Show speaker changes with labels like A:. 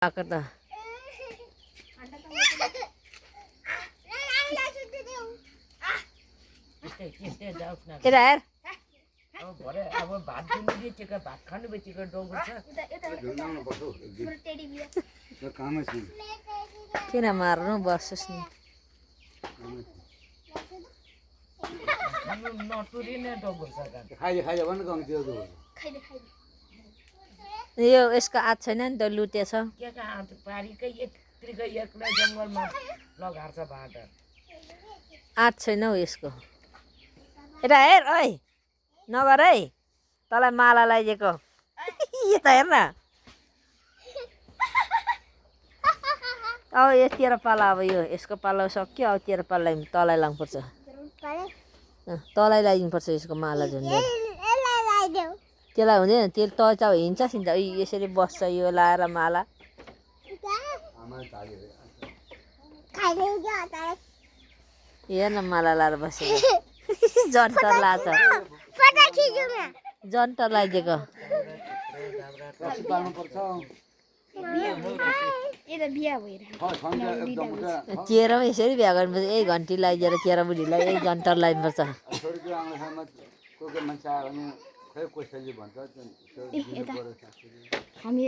A: आएको त यता हेर
B: अब भात दिनु बिचेको भात खानु बिचेको डोगो छ
A: किन मार्नु बस्छस् नि
B: खानु नटुरी नै डोगो छ
A: यो यसको आँट छैन नि त लुटेछ
B: के हात पारीकै यत्रिकै एक्लै जङ्गलमा लगाएर छ भात
A: आँट छैन हौ यसको यता हेर ओइ नगर है तँलाई माला लगाइदिएको यता हेर न अब यो तेह्र पाला अब यो यसको पाला सक्यो अब तेह्र पाला तँलाई लानुपर्छ तँलाई लगाइदिनुपर्छ यसको माला झुन्डेर त्यसलाई हुँदैन त्यो तँ चाहिँ हिँड्छस् नि त यसरी बस्छ यो लाएर माला हेर न माला लाएर बसेको जन्टर लाछ जन्टर लगाइदिएको चेहरामा यसरी बिहा गर्नुपर्छ यही घन्टी लगाइदिएर चेहरा बुढीलाई यही जन्टर लगाइदिनुपर्छ
C: हामी